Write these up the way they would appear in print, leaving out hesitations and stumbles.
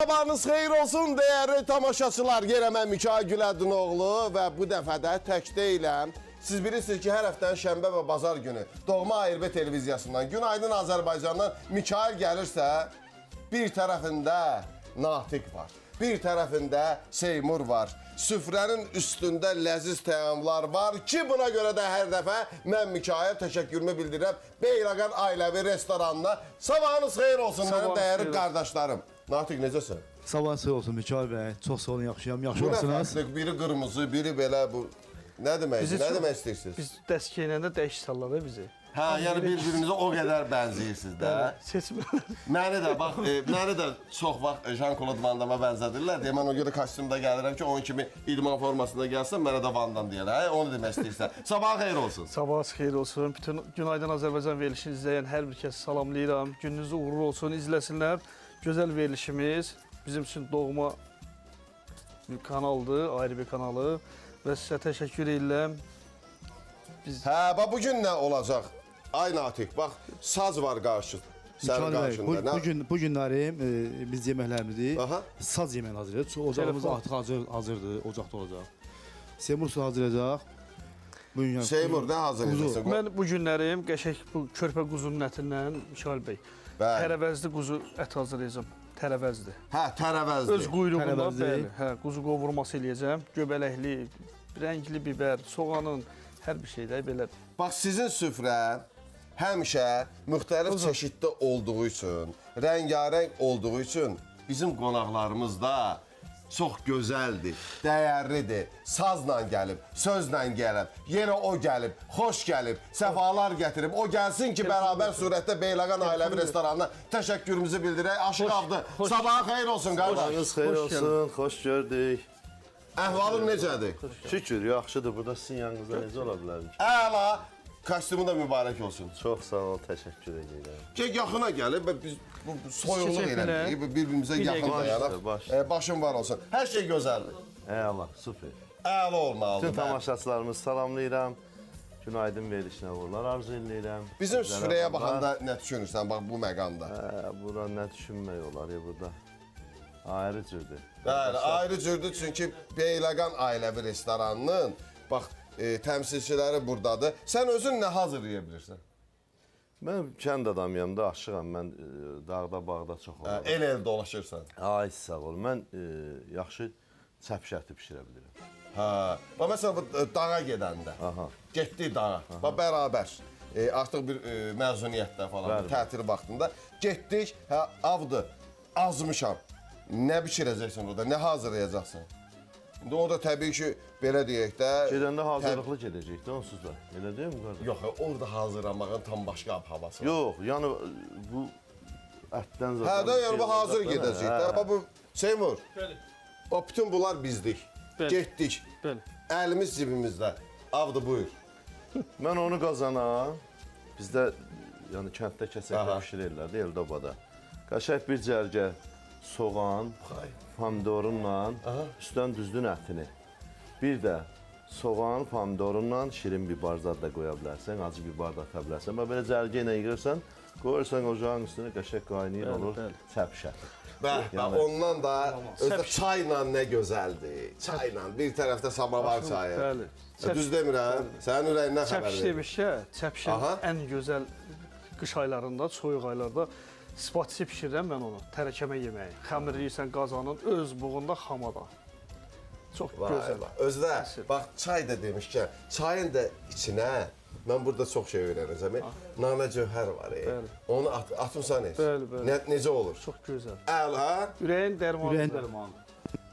Sabahınız xeyir olsun dəyərli tamaşaçılar. Yenə mən Mikail Güləddinoğlu və bu dəfə də tək deyiləm. Siz bilirsiniz ki, hər həftənin şənbə və bazar günü Doğma ARB televiziyasından, Günaydın Azərbaycandan Mikail gəlirsə, bir tərəfində Natiq var, bir tərəfində Seymur var. Süfrənin üstündə ləziz təamlar var ki, buna görə də hər dəfə mən Mikail təşəkkürümü bildirirəm Beyləqan ailəvi restoranına. Sabahınız xeyir olsun mənim Sabahınız dəyərli xeyir olsun. qardaşlarım. Natiq necəsən? Sabahınız xeyir olsun Mikail bəy. Çox sağ olun, yaxşıyam. Yaxşı Bu nə olasınız. fərqli? Biri qırmızı, biri belə bu. Nə deməkdir? Bizi Nə çox- demək istəyirsiniz? Biz dəst geyinəndə dəyişik sallar da bizi. Hə, yəni bir-birinizə o qədər bənzəyirsiniz də. Seçmələr. Məni də bax, məni də çox vaxt Jean-Claude Van Damme bənzədirlər. Deyə mən ona görə kostyumda gəlirəm ki, onun kimi idman formasında gəlsəm mənə də Van Damme deyərlər. Hə, onu demək istəyirsən. Sabahın xeyir olsun. Sabahınız xeyir olsun. Bütün Günaydın Azərbaycan verilişini izləyən hər bir kəsi salamlayıram. Gününüz uğurlu olsun, izləsinlər. Gözəl verilişimiz bizim üçün doğma bir kanaldır, ayrı bir kanalı və sizə təşəkkür edirəm. Biz Hə, bax bu gün nə olacaq? Ay Natiq, bax saz var qarşı. Sənin Mikail bəy, qarşında. Nə? bu gün bu günləri biz yeməklərimizi Aha. saz yeməyi hazırlayırıq. Çox Ocağımız Telefon. artıq hazırdır, ocaqda olacaq. Seymur su hazırlayacaq. Bu gün Seymur nə hazırlayacaqsan? mən bu günlərim qəşəng bu körpə quzunun ətindən Mikail bəy, Bəli. tərəvəzli quzu ət hazırlayacağam. Tərəvəzli. Hə, tərəvəzli. Öz quyruğunda Tərəvəzli. bəli, hə, quzu qovurması eləyəcəm. Göbələkli, rəngli bibər, soğanın hər bir şeydə belə. Bax sizin süfrə həmişə müxtəlif çeşiddə olduğu üçün, rəngarəng olduğu üçün bizim qonaqlarımız da çox gözəldir, dəyərlidir. Sazla gəlib, sözlə gəlib, yenə o gəlib, xoş gəlib, səfalar gətirib. O gəlsin ki, bərabər surətdə Beyləqan ailəvi restoranına təşəkkürümüzü bildirək. Aşıq Abdı, sabahın xeyir olsun qardaş. Sabahınız xeyir Xoş olsun, xoş gördük. Əhvalın necədir? Şükür, yaxşıdır. Burada sizin yanınızda necə ola bilərəm ki? Əla, kostyumu da mübarək olsun. Çox sağ ol, təşəkkür edirəm. Gəl yaxına gəlib və biz bu soyuqluq Keçək belə. eləmirik. Bir-birimizə Bir yaxın dəqiqə. dayanaq. Baş üstə, Başın var olsun. Hər şey gözəldir. Əla, super. Əla olmalıdır. Bütün tamaşaçılarımızı salamlayıram. Günaydın verilişinə uğurlar arzu edirəm. Bizim Sizlərə süfrəyə uğurlar. baxanda nə düşünürsən bax bu məqamda? Hə, bura nə düşünmək olar ya burada? Ayrı cürdür. Bəli, ayrı cürdür çünki Beyləqan ailəvi restoranının bax təmsilçiləri burdadır. Sən özün nə hazırlaya bilirsən? Mən kənd adamıyam da, aşığam. Mən dağda, bağda çox oluram. El-el dolaşırsan. Ay, sağ ol. Mən yaxşı çəpiş əti bişirə bilirəm. Hə. Bax məsələn bu dağa gedəndə. Aha. Getdik dağa. Bax bərabər. Artıq bir məzuniyyətdə falan, bir Bəli. tətil vaxtında getdik. Hə, avdı. Azmışam. Nə bişirəcəksən orada? Nə hazırlayacaqsan? İndi o da təbii ki, belə deyək də. Gedəndə hazırlıqlı gedəcək də onsuz da. Elə deyilmi qardaş? Yox, orada hazırlamağın tam başqa havası var. Yox, yəni bu ətdən zaten. Hə də yəni bir bu şey hazır olacaq da, gedəcək də. hə. Bax bu Seymur. Bəli. O bütün bunlar bizdik. Bəli. Getdik. Bəli. Əlimiz cibimizdə. Avdı buyur. Mən onu qazana bizdə yəni kənddə kəsəkdə Aha. bişirirlər də Eldobada. Qəşəng bir cərgə soğan, pomidorunla üstdən düzdün ətini. Bir də soğan, pomidorunla şirin bibar zad da qoya bilərsən, acı bibar da ata bilərsən. Bax belə cərgə ilə yığırsan, qoyursan ocağın üstünə qəşəng qaynayır Bəli, olur bəli. çəpiş əti. Bəh, bəh, Yəni- ondan da özdə çayla nə gözəldir. Çayla bir tərəfdə samavar çayı. Bəli. Düz demirəm? Sənin ürəyindən xəbər Çəpiş verir. demişkən, çəpişin Aha. ən gözəl qış aylarında, soyuq aylarda spatsi bişirirəm mən onu, tərəkəmə yeməyi. Xəmirləyirsən qazanın öz buğunda xamada. Çox Vay, gözəl. vay. Özdə Əsl. bax çay da demişkən, çayın da içinə mən burada çox şey öyrənəcəm. Nanə cövhər var. Bəli. Onu atmısan heç. Bəli, bəli. Necə olur? Çox gözəl. Əla. Ürəyin dərmanıdır. Ürəyin dərmanı.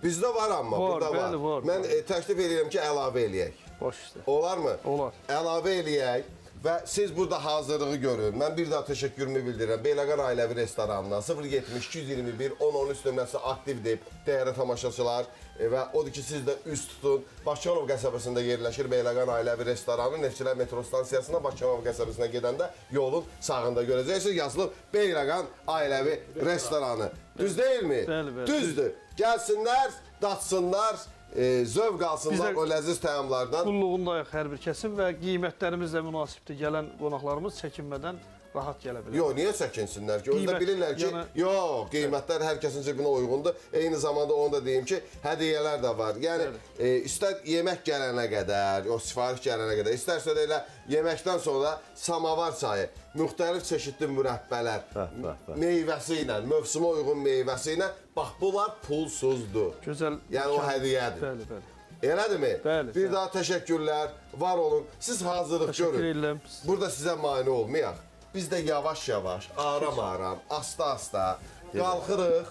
Bizdə var amma, Var, burada var. bəli, var. Mən təklif edirəm ki, əlavə eləyək. Baş üstə. Olarmı? Olar. Əlavə eləyək və siz burada hazırlığı görün. Mən bir daha təşəkkürümü bildirirəm. Beyləqan ailəvi restoranına 070 221 10 13 nömrəsi aktivdir. Dəyərli tamaşaçılar və odur ki, siz də üz tutun. Bakıxanov qəsəbəsində yerləşir Beyləqan ailəvi restoranı. Neftçilər metro stansiyasına Bakıxanov qəsəbəsinə gedəndə yolun sağında görəcəksiniz. Yazılıb Beyləqan ailəvi restoranı. Düz deyilmi? Bəli, bəli. Düzdür. Gəlsinlər, datsınlar, zövq alsınlar Bizə- o ləziz təamlardan. Qulluğundayıq hər bir kəsin və qiymətlərimiz də münasibdir. Gələn qonaqlarımız çəkinmədən Rahat gələ bilər. Yox, niyə çəkinsinlər ki? Özü də Qiymət, bilirlər ki, yəni- yox, qiymətlər hər kəsin cibinə uyğundur. Eyni zamanda onu da deyim ki, hədiyyələr də var. Yəni istər yemək gələnə qədər, o sifariş gələnə qədər, istərsə də elə yeməkdən sonra samavar çayı, müxtəlif çeşidli mürəbbələr, Bəh, bəh, bəh. meyvəsi ilə, mövsümə uyğun meyvəsi ilə, bax bunlar pulsuzdur. Gözəl. Yəni o hədiyyədir. Bəli, bəli. Elədirmi? Bəli, Bir bəli. daha təşəkkürlər, var olun. Siz hazırlıq Təşəkkür görün. edirəm. Burada sizə mane olmayaq. Biz də yavaş-yavaş, aram-aram, asta-asta qalxırıq.